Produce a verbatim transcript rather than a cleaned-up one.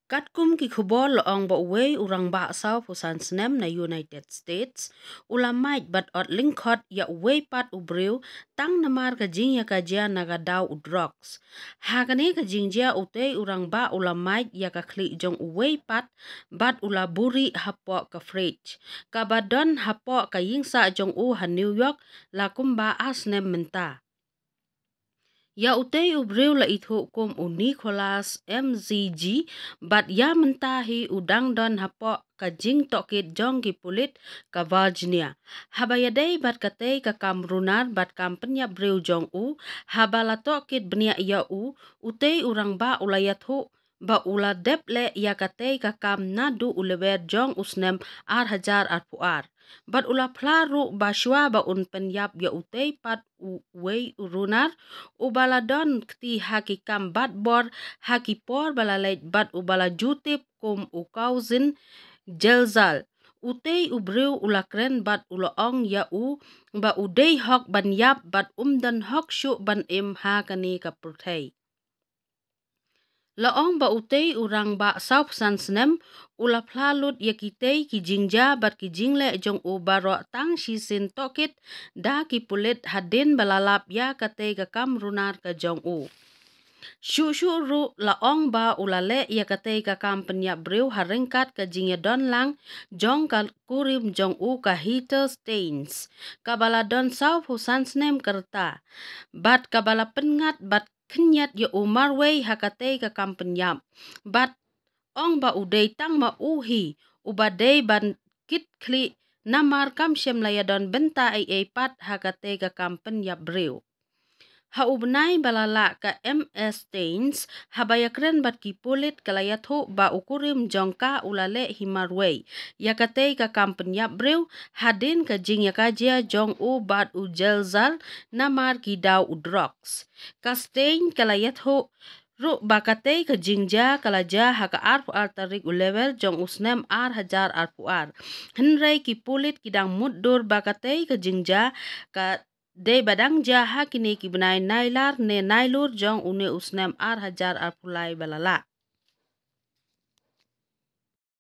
Katkum ki khubor la ong ba uwei u rangbah sawphew san snem na United States u la mait bad ot lyngkhot ïa uwei pat u briew tang namar ka jingïakajia na ka daw u drugs. Ha kane ka jingjia utei u rangbah u la mait ïa ka khlieh jong uwei pat bad u la buhrieh hapoh ka fridge kaba don hapoh ka ïingsah jong u ha New York la kumba ar snem mynta. Ïa utei u briew la ithuh kum u Nicholas M Z G bad ïa mynta hi u dang don hapoh ka jingtohkit jong ki pulit ka Virginia. Haba ïadei bad katei ka kam runar bad kam pynïap briew jong u, haba la tohkit bniah ïa u, utei u rangbah u la ïathuh ba u la dep leh ïa katei ka kam naduh u lber jong u snem ar hajar arphew ar. Bad u la phla ruh ba shuwa ba un pynïap ïa utei pat uwei u runar uba la don kti ha ki kam batbor ha ki por ba la leit bad uba la ju tip kum u Cousin Djelzal, utei u briew u la kren bad u la ong ïa u ba u dei hok ban ïap bad um don hok shuh ban im ha kane ka pyrthei. La ong ba utei u rangbah sawphew san snem u la phla lut ïa kitei ki jingjia bad ki jingleh jong u baroh tang shisien tohkit da ki pulit hadien ba la lap ïa katei ka kam runar ka jong u. Shuh shuh ruh la ong ba u la leh ïa katei ka kam pynïap briew ha ryngkat ka jingïadon lang jong ka kurim jong u ka Heather Staines, kaba la don sawphew san snem ka rta bad kaba la pynngat bad khynñiat ïa u marwei ha katei ka kam pynïap bad ong ba u dei tang ma u hi uba dei ban kit khlieh namar kam shym la ïadon bynta ei ei pat ha katei ka kam pynïap briew. Ha u bnai ba la lah ka M S Staines haba ïakren bad ki pulit ka la ïathuh ba u kurim jong ka u la leh hi marwei ïa katei ka kam pynïap briew hadien ka jingïakajia jong u bad u Djelzal namar ki daw u drugs. Ka Staines ka la ïathuh ruh ba katei ka jingjia ka la jia ha ka arphew ar tarik u lber jong u snem ar hajar arphew ar. Hynrei ki pulit ki dang mutdur ba katei ka jingjia ka dei ba dang jia ha kine ki bnai Nailar ne Nailur jong une u snem ar hajar arphew lai ba la lah.